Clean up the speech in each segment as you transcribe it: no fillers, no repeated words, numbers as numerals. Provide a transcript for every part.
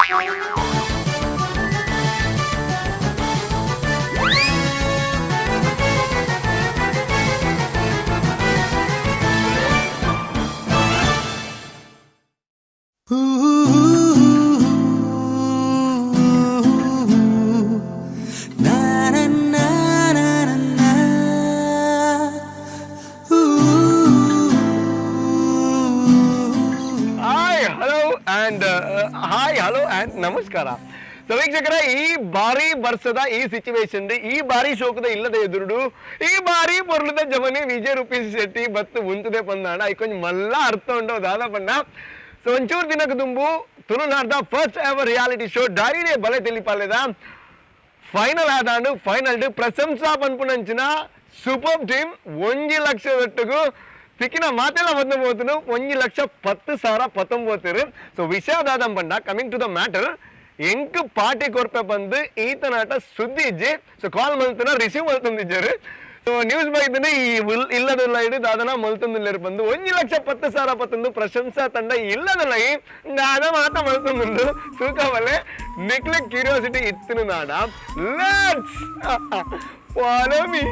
Hi hello and hi hello and ನಮಸ್ಕಾರ. So ವೀಕ್ಷಕರ, ಈ ಬಾರಿ ಬರ್ಸದ ಈ ಸಿಚುವೇಶನ್, ಈ ಬಾರಿ ಶೋಕದ ಇಲ್ಲದ ಎದುರುಡು ಈ ಬಾರಿ ಪೊರ್ಲದ ಜಮನಿ ವಿಜಯ ರೂಪಿಸಿ ಶೆಟ್ಟಿ ಬತ್ತು ಉಂತದೆ ಪಂದಾಣ ಐಕೊಂಜ್ ಮಲ್ಲ ಅರ್ಥ ಉಂಡು ದಾದ ಪಣ್ಣ. ಸೊ ಒಂಚೂರು ದಿನಕ್ಕೆ ದುಂಬು ತುಳುನಾಡ್ದ first ever reality show ಡಾರಿನೇ ಬಲೆ ತಿಳಿಪಾಲೆದ ಫೈನಲ್ ಆದಾಂಡು. ಫೈನಲ್ ಪ್ರಶಂಸಾ ಪನ್ಪುನಂಚಿನ ಸೂಪರ್ ಟೀಮ್ 1 ಲಕ್ಷ ಒಟ್ಟಿಗೂ ತಿಕ್ಕಿನ ಮಾತೆಲ್ಲ ಬಂದು ಹೋತನು 1,10,019. ಸೊ ವಿಷಯ ದಾದಂ ಪಂಡ, coming to the matter, ಎಂಕ್ ಪಾರ್ಟಿ ಕೊರ್ಪೆ ಬಂದು ಈತನಾಟ ಸುದ್ದಿ ಇಜ್ಜಿ. ಸೊ ಕಾಲ್ ಮಲ್ತನ ರಿಸೀವ್ ಮಲ್ತೊಂದಿಜ್ಜರು. ಸೊ ನ್ಯೂಸ್ ಬೈದನೆ ಈ ಇಲ್ಲದಲ್ಲ ಇಡು ದಾದನ ಮಲ್ತೊಂದಿಲ್ಲೇರು ಬಂದು 1,10,019 ಪ್ರಶಂಸಾ ತಂಡ ಇಲ್ಲದಲ್ಲ ಈ ದಾದ ಮಾತ ಮಲ್ತೊಂದುಂಡು. ತೂಕವಲೆ ನಿಕ್ಲೆ ಕ್ಯೂರಿಯಾಸಿಟಿ ಇತ್ತಿನ ನಾಡ, let's follow me.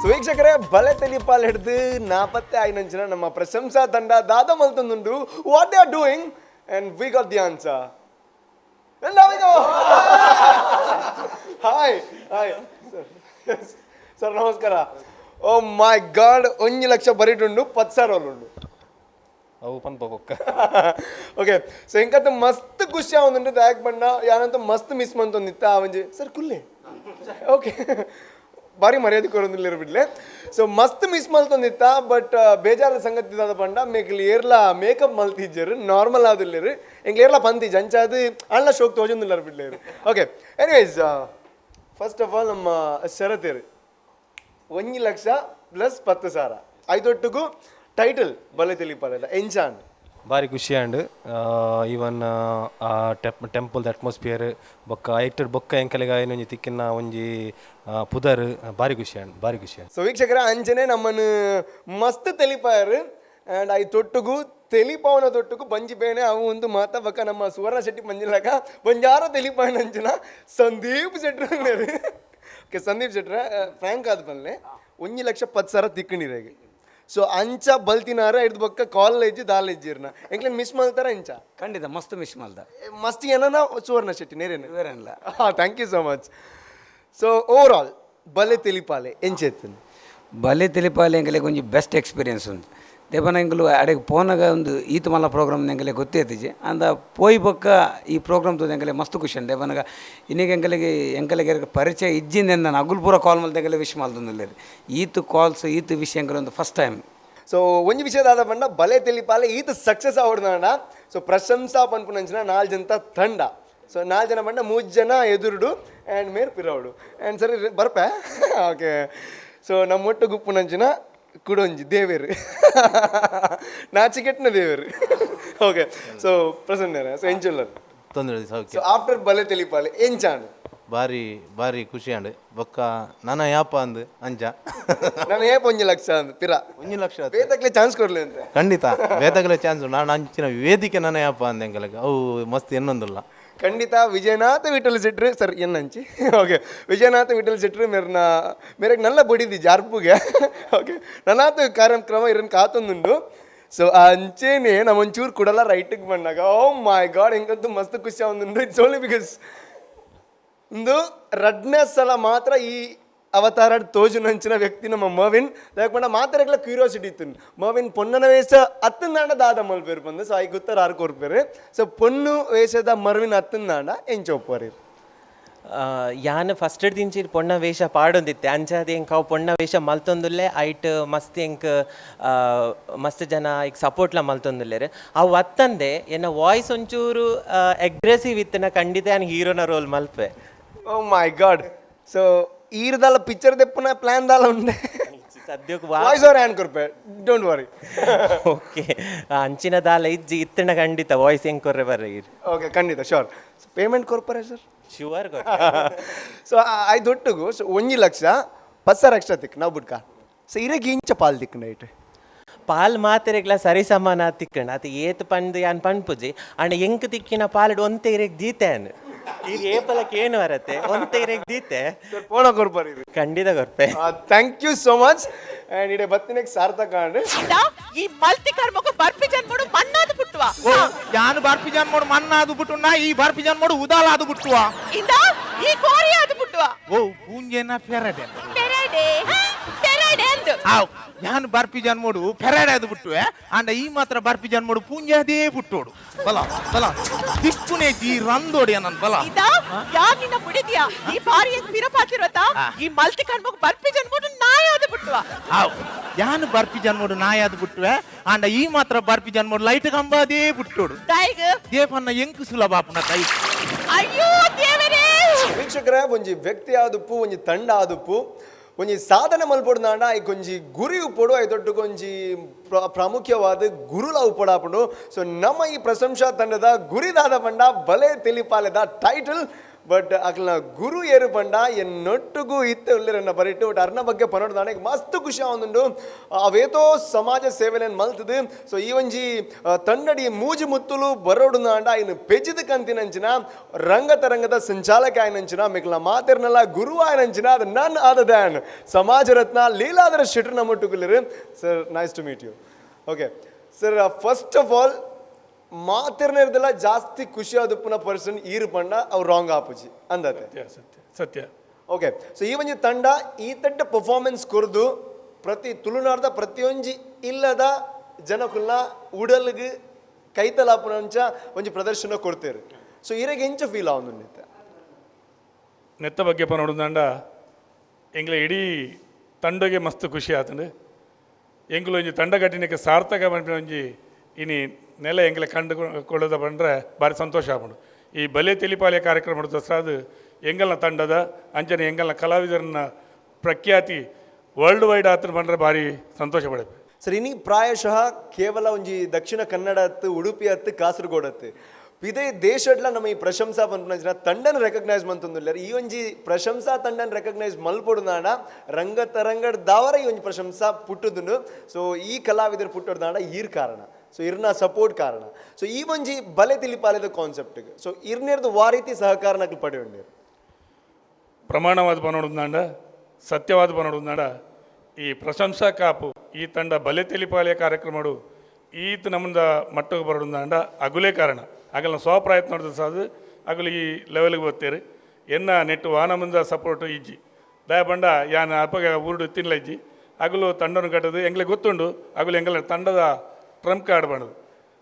So ವೀಕ್ಷಕರೇ, ಬಲೆ ತೆಲಿಪಾಲ್ ಹಿಡಿದು ನಾಪತ್ತೆ ಆಯ್ನಂಚಿನ ನಮ್ಮ ಪ್ರಶಂಸಾ ತಂಡ ದಾದ ಮಲ್ತೊಂದುಂಡು. What they are doing, and we got the answer. Hi hi sir, ನಮಸ್ಕಾರ. ಓ ಮೈ ಗಾಡ್, 1 ಲಕ್ಷ ಬರೀಟುಂಡು, 10,000 ಉಂಡು. ಅವು ಪನ್ಪ ಬೊಕ್ಕ. ಓಕೆ, ಸೊ ಎಂಕಂತ ಮಸ್ತ್ ಖುಷಿ ಆವೊಂದುಂಡು. ದಾಯಕ್ ಬಣ್ಣ ಯಾನಂತ ಮಸ್ತ್ ಮಿಸ್ ಮಂತೊಂದಿತ್ತ ಆ ಒಂಜಿ ಸರ್ ಕುಲ್ಲೆ. ಓಕೆ, ಬಾರಿ ಮರ್ಯಾದೆ ಕೊರೊಂದಿಲ್ಲೆರ್ ಬಿಡ್ಲೆ. ಸೊ ಮಸ್ತ್ ಮಿಸ್ ಮಲ್ತೊಂದಿತ್ತ. ಬಟ್ ಬೇಜಾರದ ಸಂಗತಿ ದಾದ ಪಂಡ, ಮೇಕಲ್ ಏರ್ಲ ಮೇಕಪ್ ಮಲ್ತಿಜ್ಜೆರ್, ನಾರ್ಮಲ್ ಆದಿಲ್ಲೆರ್. ಎಂಕ್ಲು ಏರ್ಲ ಪಂತಿಜ್ಜ, ಅಂಚಾದ್ ಅಣ್ಣ ಶೋಕ್ ತೋಜೊಂದಿಲ್ಲೆರ್ ಬಿಡ್ಲೇರು. Okay, anyways, first of all ನಮ್ಮ ಶರತೇರು 1 ಲಕ್ಷ ಪ್ಲಸ್ 10,000 ಐದೊಟ್ಟಿಗೂ ಟೈಟಲ್ ಬಲೆ ತಿಳಿಪಾರಲ್ಲ ಎಂಚಾಂಡ್? ಬಾರಿ ಖುಷಿ ಆಂಡ್. ಈವನ್ ಆ ಟೆಂಪಲ್ ಅಟ್ಮಾಸ್ಫಿಯರ್ ಬೊಕ್ಕ ಐಟರ್ ಬೊಕ್ಕ ಎಂಕಲೆಗ ಒಂಜಿ ತಿಕ್ಕಿನ ಒಂಜಿ ಪುದರ್ ಬಾರಿ ಖುಷಿ ಆಂಡ್, ಬಾರಿ ಖುಷಿ ಆಂಡ್. ಸೊ ವೀಕ್ಷಕರ, ಅಂಚನೆ ನಮ್ಮನ್ನು ಮಸ್ತ್ ತೆಲಿಪಾಯರು. ಆ್ಯಂಡ್ I ತೊಟ್ಟುಗು ತೆಲಿಪಾವನ ತೊಟ್ಟುಗು ಬಂಜಿ ಬೇನೆ ಅವು ಒಂದು ಮಾತ ಬಕ್ಕ ನಮ್ಮ ಸುವರ್ಣ ಶೆಟ್ಟಿ ಮಂಜಿಲಕ ಬಂಜಾರ ತೆಲಿಪಾಯನ ಅಂಚಿನ ಸಂದೀಪ್ ಶೆಟ್ರು. ಓಕೆ ಸಂದೀಪ್ ಶೆಟ್ರ, ಫ್ರ್ಯಾಂಕ್ ಆದ ಪನ್ಲೆ, 1,10,000 ತಿಕ್ಕಣಿರಾಗಿ. ಸೊ ಅಂಚ ಬಲ್ತಿನಾರ ಹಿಡ್ದು ಬೊಕ್ಕ ಕಾಲೇಜ್ ದಾಲೇಜಿರ್ನ ಎಂಕ್ಲೆ ಮಿಸ್ ಮಲ್ತಾರ ಅಂಚ? ಖಂಡಿತ ಮಸ್ತ್ ಮಿಸ್ ಮಲ್ದ. ಮಸ್ತ್ ಏನನ ಸುವರ್ಣ ಶೆಟ್ಟಿ ನೇರೇನು? ಬೇರೆಲ್ಲ. ಹಾಂ, thank you so much. So over all ಬಲೆ ತಿಳಿಪಾಲೆ ಎಂಚೆತ್ತನ್? ಬಲೆ ತಿಳಿಪಾಲೆ ಎಂಕಲೆ ಒಂಜಿ ಬೆಸ್ಟ್ ಎಕ್ಸ್ಪೀರಿಯನ್ಸ್ ಉಂಟು. ದೇಪನ ಎಂಕುಲು ಅಡೆಗೆ ಪೋನಾಗ ಒಂದು ಈತ್ ಮಲ್ಲ ಪ್ರೋಗ್ರಾಮ್ ಎಂಕಲೆ ಗೊತ್ತೇ ಅಂದ ಪೋಯ್ ಬೊಕ್ಕ ಈ ಪ್ರೋಗ್ರಾಮ್ ತೂದು ಎಂಕಲೆ ಮಸ್ತ್ ಖುಷಿ ಉಂಡು. ದೇಪನಗ ಇನ್ನೀಗ ಎಂಕಲೆಗೆ ಎಂಕಲೆಗೆ ಪರಿಚಯ ಇಜ್ಜಿಂದ ನಾನು ಅಗುಲ್ ಪೂರ ಕಾಲ್ ಮಲ್ತ ಎಂಕಲೆ ವಿಶ್ ಮಲ್ತೊಂದುಲ್ಲೆರ್. ಈತ್ ಕಾಲ್ಸ್, ಈತ್ ವಿಶ್ ಎಂಕಲೆ ಒಂದು first time. So ಒಂಜಿ ವಿಷಯದಾದ ಪಂಡ, ಬಲೆ ತಿಳಿಪಾಲೆ ಈತ ಸಕ್ಸಸ್ ಆವಡ್ದಾಂಡ. ಸೊ ಪ್ರಶಂಸಾ ಪನ್ಪುನಂಚಿನ ನಾಲ್ ಜನತ ತಂಡ. ಸೊ ನಾಲ್ ಜನ ಪಂಡ ಮೂಜ್ ಜನ ಎದುರುಡು ಆ್ಯಂಡ್ ಮೇರ್ ಪಿರವಡು ಆ್ಯಂಡ್ ಸರಿ ಬರ್ಪೆ. ಓಕೆ, ಸೊ ನಮ್ಮ ಒಟ್ಟು ಗುಪ್ಪುನಂಚಿನ ಕುಡೊಂಜಿ ದೇವೇರು, ನಾಚಿಕೆಟ್ನ ದೇವೇರು. ಓಕೆ, ಸೊ ಪ್ರಸನ್ನ, ಸೊ ಎಂಚುಲ್ಲರ್? ತೊಂದರೆ ಸೌಖ್ಯ. ಸೊ ಆಫ್ಟರ್ ಬಲೆ ತಿಳಿಪಾಲೆ ಎಂಚಾಂಡ್? ಬಾರಿ ಬಾರಿ ಖುಷಿ ಆಂಡ್. ಬೊಕ್ಕ ನನ ಯಾಪ ಅಂದ್ ಅಂಚ. ನಾನು ಏಪ 1 ಲಕ್ಷ ಅಂದ್ ಪಿರ? 1 ಲಕ್ಷ ಆತು. ಬೇತಕ್ಲೆ ಚಾನ್ಸ್ ಕೊಡ್ಲಿ ಅಂತ. ಖಂಡಿತ ಬೇತಗಲೆ ಚಾನ್ಸ್. ನಾನು ಅಂಚಿನ ವೇದಿಕೆ ನನ ಯಾಪ ಅಂದ್ ಎಂಕಲಗ ಅವು ಮಸ್ತ್ ಎನ್ನೊಂದುಲ್ಲ. ಖಂಡಿತ ವಿಜಯನಾಥ ವಿಠಲ್ ಶೆಟ್ರು ಸರ್ ಎನ್ನಂಚಿ. ಓಕೆ, ವಿಜಯನಾಥ ವಿಠಲ್ ಶೆಟ್ರು ಮೇರ್ನ ಮೇರೆಗೆ ನಲ್ಲ ಬಡಿದಿ ಜಾರ್ಪುಗೆ. ಓಕೆ, ನನ್ನಾತ ಕಾರ್ಯಕ್ರಮ ಇರನ್ ಕಾತೊಂದುಂಡು. ಸೊ ಅಂಚೇನೆ ನಮ್ಮ ಒಂಚೂರು ಕುಡಲ ರೈಟಿಗೆ ಬಂದಾಗ, ಓ ಮೈ ಗಾಡ್, ಎಂಕಂತೂ ಮಸ್ತ್ ಖುಷಿ ಆವೊಂದುಂಡು. It's only because ಇಂದು ರಡ್ನೇ ಸಲ ಮಾತ್ರ ಈ ಅವತಾರ ತೋಜುನಂಚಿನ ವ್ಯಕ್ತಿ ನಮ್ಮ ಮರ್ವಿನ್. ಯಾಕಂದ್ರೆ ಮಾತಾಡಕ್ಲ ಕ್ಯೂರಿಯಾಸಿಟಿ ಇತ್ತು, ಮರ್ವಿನ್ ಪೊನ್ನನ ವೇಷ ಅತ್ತಂದಾಂಡ ದಾದ ಮಲ್ಪೇರು ಬಂದು. ಸೊ I ಗುತ್ತರ ಆರು ಕೊರ್ಪೇರು. ಸೊ ಪೊನ್ನು ವೇಷದ ಮರ್ವಿನ್ ಅತ್ತಂದಾಂಡ ಎಂಚೊಪ್ಪರಿ? ಯಾನ್ ಫಸ್ಟ್ ದಿಂಚಿ ಪೊಣ್ಣ ವೇಷ ಪಾಡೊಂದಿತ್ತೆ. ಅಂಚಾದ್ ಎಂಕ್ ಅವು ಪೊಣ್ಣ ವೇಷ ಮಲ್ತೊಂದುಲ್ಲೆ. ಐಟ್ ಮಸ್ತ್ ಎಂಕ್ ಮಸ್ತ್ ಜನ ಐಕ್ ಸಪೋರ್ಟ್ಲ ಮಲ್ತೊಂದುಲ್ಲೆರ್. ಅವು ಅತ್ತಂದೆ ಎನ್ನ ವಾಯ್ಸ್ ಒಂಚೂರು ಅಗ್ರೆಸಿವ್ ಇತ್ತಿನ ಖಂಡಿತ ಯಾನ್ ಹೀರೋನ ರೋಲ್ ಮಲ್ಪೆ. ಓ ಮೈ ಗಾಡ್, ಸೊ ಈರ್ದಲ್ಲ ಪಿಕ್ಚರ್ ದೆಪ್ಪುನ ಪ್ಲಾನ್ ದಾಲ ಉಂಡೆ? ಸದ್ಯಕ್ಕೆ ವಾಯ್ಸ್ ಓವರ್ ಹ್ಯಾಂಡ್ ಕೊರ್ಪೆ, don't worry. Okay, ಅಂಚಿನ ದಾಲ ಇಜ್ಜಿ. ಇತ್ತಿನ ಖಂಡಿತ ವಾಯ್ಸ್ ಹೆಂಗ್ ಕೊರ್ರೆ ಬರ್ರೆ. ಓಕೆ, ಖಂಡಿತ ಶೋರ್. ಪೇಮೆಂಟ್ ಕೊರ್ಪರೆ sir? Sure. So ಐದೊಟ್ಟಿಗೂ so 1,10,000 extra ತಿಕ್ ನಾವು ಬುಡ್ಕ. So ಇರೆಗ್ ಇಂಚ ಪಾಲ್ ದಿಕ್ಕಂಡ ಐಟ್? ಪಾಲ್ ಮಾತೆರೆಗ್ಲ ಸರಿ ಸಮಾನ ತಿಕ್ಕಂಡ್ ಅತ ಏತ್ ಪಂದ್ ಯಾನ್ ಪನ್ಪುಜಿ. ಅಂಡ ಎಂಕ್ ತಿಕ್ಕಿನ ಪಾಲಡ್ ಒಂತೆ ಇರೆಗ್ ದೀತೆ ಅನ್. ಇರ್ ಏಪಲಕ್ಕೆ ಏನು ಬರತ್ತೆ, ಒಂತೆ ಇರೆಗ್ ದೀತೆ. ಸರ್, ಪೋಣ ಕೊರ್ಪರ್? ಖಂಡಿತ ಕೊರ್ಪೆ. Thank you so much and ಇಡೆ ಬತ್ತಿನೆಕ್ ಸಾರ್ಥಕ ಆಂಡ್. ಈ ಮಲ್ತಿ ಕರ್ಮకు ಬರ್ಪಿ ಜನ್ಮಡು ಮಣ್ಣಾದ ಪುಟ್ಟುವ. ಯಾನು ಬರ್ಪಿ ಜನ್ಮಡು ಮಣ್ಣಾದು ಬಿಟ್ಟು, ಈ ಬರ್ಪಿ ಜನ್ಮಡು ಉದಾಲಾದು ಬಿಟ್ಟುವ. ಇಂದ, ಈ ಕೋರಿಯಾದ ಪುಟ್ಟುವ. ಓ, ಪೂಂಜೆನ ಫೆರಡೆ? ಪೆರಡೆ, ಪೆರಡೆ ಅಂದು. ಆವ್, ಯಾನು ಬರ್ಪಿ ಜನ್ಮಡು ಫೆರಡೆ ಅದು ಬಿಟ್ಟುವೆ. ಅಂಡ ಈ ಮಾತ್ರ ಬರ್ಪಿ ಜನ್ಮಡು ಪೂಂಜೆ ಅದೇ ಪುಟ್ಟೋಡು. ಬಲ ಬಲ ದಿಕ್ಕುನೆ ಜೀ ರಂದೋಡಿ ನನ್ ಬಲ. ಇದ ಯಾರ್ ನಿನ್ನ ಬುಡಿದ್ಯಾ? ಈ ಬಾರಿ ಎಂಕ್ ಪಿರಪಾತಿರೋತ. ಈ ಮಲ್ತಿ ಕರ್ಮకు ಬರ್ಪಿ ಜನ್ಮಡು ನಾಯಾದ ಪುಟ್ಟುವ. ಆವ್, ಯಾನು ಬರ್ಪಿ ಜನ್ಮಡು ನಾಯಾದು ಬಿಟ್ಟುವೆ. ಅಂಡ ಈ ಮಾತ್ರ ಬರ್ಪಿ ಜನ್ಮಡು ಲೈಟ್ ಕಂಬ ಅದೇ ಪುಟ್ಟೋಡು. ದಾಯಿಗ್? ದೇಪನ್ನ ಎಂಕು ಸುಲಭ ಆಪುನ ಕೈ. ಅಯ್ಯೋ ದೇವರೇ! ವೀಕ್ಷಕರೇ, ಒಂಜಿ ವ್ಯಕ್ತಿ ಆದುಪ್ಪು, ಒಂಜಿ ತಂಡ ಆದುಪ್ಪು, ಒಂಜಿ ಸಾಧನೆ ಮಲ್ಪೊಡ್ದಾಂಡ ಐಕ್ ಒಂಜಿ ಗುರಿ ಉಪ್ಪೊಡು, I ದೊಡ್ಡಗೆ ಒಂಜಿ ಪ್ರಾಮುಖ್ಯವಾದ ಗುರುಲ ಉಪ್ಪೊಡಾಪುಂಡು. ಸೊ ನಮ್ಮ ಈ ಪ್ರಶಂಸಾ ತಂಡದ ಗುರಿದಾದ ಪಂಡ ಬಲೆ ತಿಳಿಪಾಲೆದ ಟೈಟಲ್. ಬಟ್ ಅಕ್ಲನ ಗುರು ಏರು ಪಂಡ ಎನ್ನೊಟ್ಟುಗು ಇತ್ತೆ ಉಲ್ಲೆರನ್ನ ಬರಿಟ್ಟು. ಬಟ್ ಅರ್ನ ಬಗ್ಗೆ ಪನೊಡ್ದಾಂಡ ಮಸ್ತ್ ಖುಷಿ ಆವೊಂದುಂಡು. ಅವೇತೋ ಸಮಾಜ ಸೇವೆಲೆನ್ ಮಲ್ತದು. ಸೊ ಈ ಒಂಜಿ ತಂಡಡಿ ಮೂಜಿ ಮುತ್ತುಲು ಬರೋಡುಂದಾಂಡ ಇನ್ನು ಪೆಜಿದ ಕಂತಿನಂಚಿನ ರಂಗ ತರಂಗದ ಸಂಚಾಲಕ ಆಯನಂಚಿನ, ಮಿಕ್ಲ ಮಾತೆರ್ನಲ್ಲ ಗುರು ಆಯನಂಚಿನ, ಅದು ನನ್ ಆದ ದ್ಯಾನ್ ಸಮಾಜ ರತ್ನ ಲೀಲಾಧರ ಶೆಟ್ರು ನಮ್ಮೊಟ್ಟುಗುಲ್ಲೆರ್. Sir, nice to meet you. Okay sir, first of all ಮಾತೆರ್ನೆರ್ದೆಲ್ಲ ಜಾಸ್ತಿ ಖುಷಿ ಆದುಪ್ಪುನ ಪರ್ಸನ್ ಈರು ಪಂಡ ಅವು ರಾಂಗ್ ಆಪುಜಿ ಅಂದತೆ? ಸತ್ಯ, ಸತ್ಯ, ಸತ್ಯ. ಓಕೆ, ಸೊ ಈ ಒಂಜಿ ತಂಡ ಈ ತಡ್ಡ ಪರ್ಫಾರ್ಮೆನ್ಸ್ ಕೊರ್ದು ಪ್ರತಿ ತುಳುನಾಡ್ದ ಪ್ರತಿಯೊಂಜಿ ಇಲ್ಲದ ಜನಕುಲ್ನ ಉಡಲ್ಗ್ ಕೈತಲಾಪುನಂಚ ಒಂಜಿ ಪ್ರದರ್ಶನ ಕೊಡ್ತೇರು. ಸೊ ಇರೆಗ್ ಎಂಚ ಫೀಲ್ ಆವೊಂದುಂಡು? ನೆತ್ತ ಬಗ್ಗೆ ಪನೊಡುಂದಾಂಡ ಎಂಗ್ಲ ಇಡೀ ತಂಡಗೆ ಮಸ್ತ್ ಖುಷಿ ಆತಂಡು. ಎಂಕುಲು ಒಂಜಿ ತಂಡ ಕಟ್ಟಿನಕ್ಕೆ ಸಾರ್ಥಕ ಪನ್ಪಿನ ಒಂಜಿ ಇನಿ ನೆಲ ಎಂಗ್ಲೆ ಕಂಡು ಕೊಳ್ಳದ ಪಂಡ್ರೆ ಭಾರಿ ಸಂತೋಷ ಆಪುಂಡು. ಈ ಬಲೆ ತೆಲಿಪಾಲೆ ಕಾರ್ಯಕ್ರಮ ದಸರಾದು ಎಂಗಲ್ನ ತಂಡದ ಅಂಚನೆ ಎಂಗಲ್ನ ಕಲಾವಿದರನ್ನ ಪ್ರಖ್ಯಾತಿ ವರ್ಲ್ಡ್ ವೈಡ್ ಆತನ ಪಂಡ್ರೆ ಭಾರಿ ಸಂತೋಷ ಪಡಪೆ. ಸರ್, ಇನಿ ಪ್ರಾಯಶಃ ಕೇವಲ ಒಂಜಿ ದಕ್ಷಿಣ ಕನ್ನಡ ಅತ್ತು, ಉಡುಪಿ ಅತ್ತು, ಕಾಸರಗೋಡು ಅತ್ತು, ಇದೇ ದೇಶಡ್ಲ ನಮ್ಮ ಈ ಪ್ರಶಂಸಾ ಪನ್ಪುನ ತಂಡನ ರೆಕಗ್ನೈಸ್ ಮಂತೊಂದುಲ್ಲೆರ್. ಈ ಒಂಜಿ ಪ್ರಶಂಸಾ ತಂಡನ ರೆಕಗ್ನೈಸ್ ಮಲ್ಪೊಡುದಾಂಡ ರಂಗ ತರಂಗಡ್ ದಾವರ ಈ ಒಂಜಿ ಪ್ರಶಂಸಾ ಪುಟ್ಟುದುಂಡು. ಸೊ ಈ ಕಲಾವಿದರು ಪುಟ್ಟುದಾಂಡ ಈರ್ ಕಾರಣ. ಸೊ ಇರ್ನ ಸಪೋರ್ಟ್ ಕಾರಣ. ಸೊ ಈ ಒಂಜಿ ಬಲೆ ತಿಳಿಪಾಲೆದ ಕಾನ್ಸೆಪ್ಟ್, ಸೊ ಇರ್ನೇರ್ದು ವಾ ರೀತಿ ಸಹಕಾರ ನಕಲು ಪಡೆಯುಂಡೇರು? ಪ್ರಮಾಣವಾದ ಪನೊಡುಂದಾಂಡ, ಸತ್ಯವಾದ ಪನೊಡುಂದಾಂಡ, ಈ ಪ್ರಶಂಸಾ ಕಾಪು ಈ ತಂಡ ಬಲೆ ತೆಲಿಪಾಲೆ ಕಾರ್ಯಕ್ರಮಡು ಈತ ನಮ್ಮದ ಮಟ್ಟಕ್ಕೆ ಬರೋಡುಂದಾಂಡ ಅಗುಲೇ ಕಾರಣ. ಅಗಲ್ನ ಸ್ವಪ್ರಯತ್ನ ನೋಡಿದ ಸಾದು ಅಗುಲು ಈ ಲೆವೆಲ್ಗೆ ಬರ್ತೀರಿ. ಎನ್ನ ನೆಟ್ಟು ವಾನ ಮುಂದ ಸಪೋರ್ಟು ಇಜ್ಜಿ. ದಯ ಪಂಡ ಯಾನ್ ಅಪಗ ಊರುಡು ತಿನ್ಲ ಇಜ್ಜಿ. ಅಗುಲು ತಂಡನು ಕಟ್ಟದು ಎಂಗ್ಲೆ ಗೊತ್ತುಂಡು. ಅಗುಲು ಎಂಗಲ ತಂಡದ ಟ್ರಂಪ್ ಕಾರ್ಡ್ ಬಂಡದು.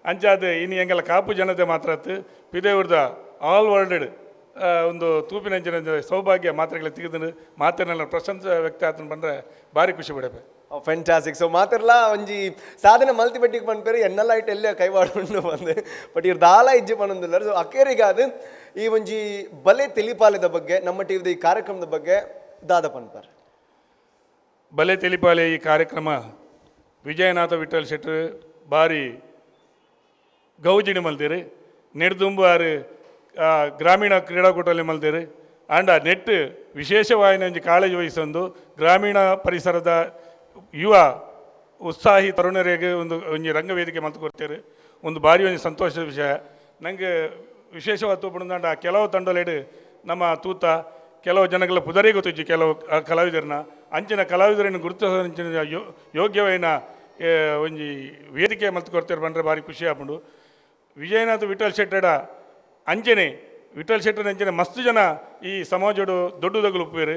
ಅಂಚಾದ ಇನಿ ಎಂಗಲ ಕಾಪು ಜನತೆ ಮಾತ್ರ ಅತ್ತು, ಪಿದೇವುರ್ದ ಆಲ್ ವರ್ಲ್ಡ್ ಒಂದು ತೂಪಿನಂಚಿನ ಸೌಭಾಗ್ಯ ಮಾತ್ರೆಗಳ ತೆಗೆದು ಮಾತಿನೆಲ್ಲ ಪ್ರಶಂಸೆ ವ್ಯಕ್ತ ಆತನ ಬಂದರೆ ಭಾರಿ ಖುಷಿ ಪಡಪೆ. ಫ್ಯಾಂಟಾಸ್ಟಿಕ್. ಸೊ ಮಾತಿರ್ಲ ಒಂಜಿ ಸಾಧನೆ ಮಲ್ತಿ ಬೆಟ್ಟಿಗೆ ಪನ್ಪೇರು, ಎನ್ನಲ್ಲ ಇಟ್ಟು ಎಲ್ಲೇ ಕೈವಾಡುಂಡು ಬಂದು. ಬಟ್ ಇರ್ ದಾಲ ಇಜ್ಜಿ ಪನೊಂದುಲ್ಲೆರ್. ಸೊ ಅಕೇರಿಗಾದ ಈ ಒಂಜಿ ಬಲೆ ತಿಳಿಪಾಲೆದ ಬಗ್ಗೆ, ನಮ್ಮ ಟಿವಿದ ಈ ಕಾರ್ಯಕ್ರಮದ ಬಗ್ಗೆ ದಾದ ಪನ್ಪರ್? ಬಲೆ ತೆಲಿಪಾಲೆ ಈ ಕಾರ್ಯಕ್ರಮ ವಿಜಯನಾಥ ವಿಠಲ್ ಶೆಟ್ರು ಭಾರಿ ಗೌಜಿಡಿ ಮಲ್ದೇರು. ನೆಡ್ದುಂಬಾರು ಗ್ರಾಮೀಣ ಕ್ರೀಡಾಕೂಟದಲ್ಲಿ ಮಲ್ದೇರು. ಆಂಡ ನೆಟ್ ವಿಶೇಷವಾಯಿನ ಒಂಜಿ ಕಾಳಜಿ ವಹಿಸೊಂದು ಗ್ರಾಮೀಣ ಪರಿಸರದ ಯುವ ಉತ್ಸಾಹಿ ತರುಣರಿಗೆ ಒಂದು ಒಂಜಿ ರಂಗವೇದಿಕೆ ಮಲ್ತು ಕೊಡ್ತೇವೆ. ಒಂದು ಭಾರಿ ಒಂಜಿ ಸಂತೋಷದ ವಿಷಯ. ನಂಗೆ ವಿಶೇಷವಾದ ತೂಪುಂಡ ಕೆಲವು ತಂಡಲೆಡು ನಮ್ಮ ತೂತ ಕೆಲವು ಜನಗಳ ಪುದರೇ ಗೊತ್ತಿಜ್ಜಿ. ಕೆಲವು ಕಲಾವಿದರನ್ನ ಅಂಚಿನ ಕಲಾವಿದರನ್ನು ಗುರುತಿಸೋ ಯೋಗ್ಯವಾಯಿನ ಒಂಜಿ ವೇದಿಕೆ ಮಲ್ತು ಕೊಡ್ತೇವೆ ಬಂದರೆ ಭಾರಿ ಖುಷಿ ಆಪುಂಡು. ವಿಜಯನಾಥ ವಿಠಲ್ ಶೆಟ್ಟಡ ಅಂಚನೆ, ವಿಠಲ್ ಶೆಟ್ಟರ ಅಂಚನೆ ಮಸ್ತ್ ಜನ ಈ ಸಮಾಜಡು ದೊಡ್ಡದಗಲು ಉಪ್ಪೇರು,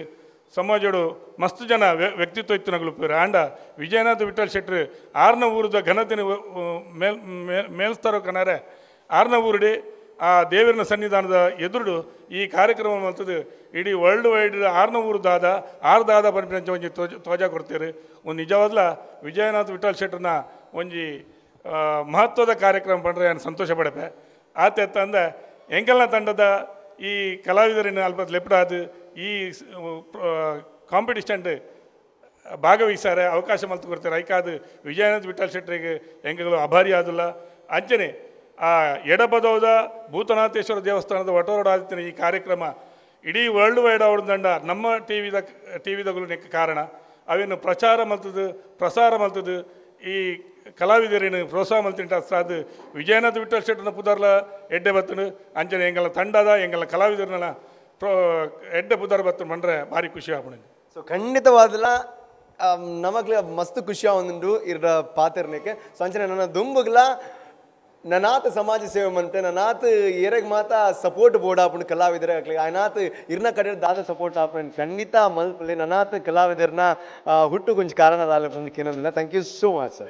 ಸಮಾಜಡು ಮಸ್ತ್ ಜನ ವ್ಯಕ್ತಿತ್ವ ಇತ್ತಿನಗಲು ಉಪ್ಪೇರು. ಆಂಡ ವಿಜಯನಾಥ ವಿಠಲ್ ಶೆಟ್ಟರು ಆರ್ನ ಊರದ ಘನತೆನ ಮೇಲ್ ಮೇಲ್ಸ್ತರೋ ಕನಾರೆ ಆರ್ನ ಊರುಡೆ ಆ ದೇವರನ ಸನ್ನಿಧಾನದ ಎದುರುಡು ಈ ಕಾರ್ಯಕ್ರಮ ಮಲ್ತದು ಇಡೀ ವರ್ಲ್ಡ್ ವೈಡ್ ಆರ್ನ ಊರು ದಾದ ಆರ್ ದಾದ ಪನ್ಪಿನಂಚ ಒಂಜಿ ತೋಜ ತೋಜ ಕೊಡ್ತೇವೆ. ಒಂದು ನಿಜವಾದ್ಲ ವಿಜಯನಾಥ ವಿಠಲ್ ಶೆಟ್ಟರ್ನ ಒಂಜಿ ಮಹತ್ವದ ಕಾರ್ಯಕ್ರಮ ಪಂಡ್ರೆ ನಾನು ಸಂತೋಷ ಪಡಪೆ. ಆತ ತಂದೆ ಎಂಕಲ್ನ ತಂಡದ ಈ ಕಲಾವಿದರನ್ನು ಅಲ್ಪ ಲೆಪ್ಪಡಾದು ಈ ಕಾಂಪಿಟಿಷನ್ ಭಾಗವಹಿಸಾರೆ ಅವಕಾಶ ಮಲ್ತು ಕೊಡ್ತಾರೆ. ಐಕಾದು ವಿಜಯನಾಥ್ ವಿಠಲ್ ಶೆಟ್ಟರಿಗೆ ಎಂಕಗಳು ಅಭಾರಿ ಆದಿಲ್ಲ. ಅಂಚನೆ ಆ ಎಡಬದೌದ ಭೂತನಾಥೇಶ್ವರ ದೇವಸ್ಥಾನದ ವಟೋರಡ ಈ ಕಾರ್ಯಕ್ರಮ ಇಡೀ ವರ್ಲ್ಡ್ ವೈಡ್ ಅವ್ರ ದಂಡ ನಮ್ಮ ಟಿವಿದ ಟಿವಿದಗಳು ನೆಕ್ ಕಾರಣ. ಅವೆನ್ ಪ್ರಚಾರ ಮಲ್ತದು, ಪ್ರಸಾರ ಮಲ್ತದು, ಈ ಕಲಾವಿದರಿನ ಪ್ರೋತ್ಸಾಹ ಮಲ್ತಿನ ಅಷ್ಟಾದ್ ವಿಜಯನಾಥ ವಿಠಲ್ ಶೆಟ್ಟರ್ನ ಪುದರ್ಲ ಎಡ್ಡೆ ಬತ್ತುಂಡು. ಅಂಚನೆ ಎಂಗಲ ತಂಡದ ಎಂಗಲ ಕಲಾವಿದರ್ನ ಪ್ರೋ ಎಡ್ಡೆ ಪುದರ್ ಬತ್ತುಂಡು ಪಂಡ್ರೆ ಭಾರಿ ಖುಷಿ ಆಪುಂಡು. ಸೊ ಖಂಡಿತವಾದಲ ನಮಗ್ಲ ಮಸ್ತ್ ಖುಷಿ ಆವೊಂದುಂಡು ಇರ್ರ ಪಾತೆರ್ನೆಕ್. ಸೊ ಅಂಚನೆ ನನ್ನ ದುಂಬುಗ್ಲ ನನಾತ್ ಸಮಾಜ ಸೇವೆ ಮಂತೆ ನನಾತ್ ಏರೆಗ್ ಮಾತ ಸಪೋರ್ಟ್ ಬೋರ್ಡ್ ಆಪುಂಡು ಕಲಾವಿದರ ಆಯ್ನಾತ್ ಇರ್ನ ಕಡೆ ದಾದ ಸಪೋರ್ಟ್ ಆಪುಂಡು ಖಂಡಿತ ಮಲ್ಪಲೆ. ನನಾತ್ ಕಲಾವಿದರ್ನ ಹುಟ್ಟು ಕೊಂಚ ಕಾರಣ ದಾಲ ಪಂದ್ ಕೇನೊಂದಿಲ್ಲ. Thank you so much sir.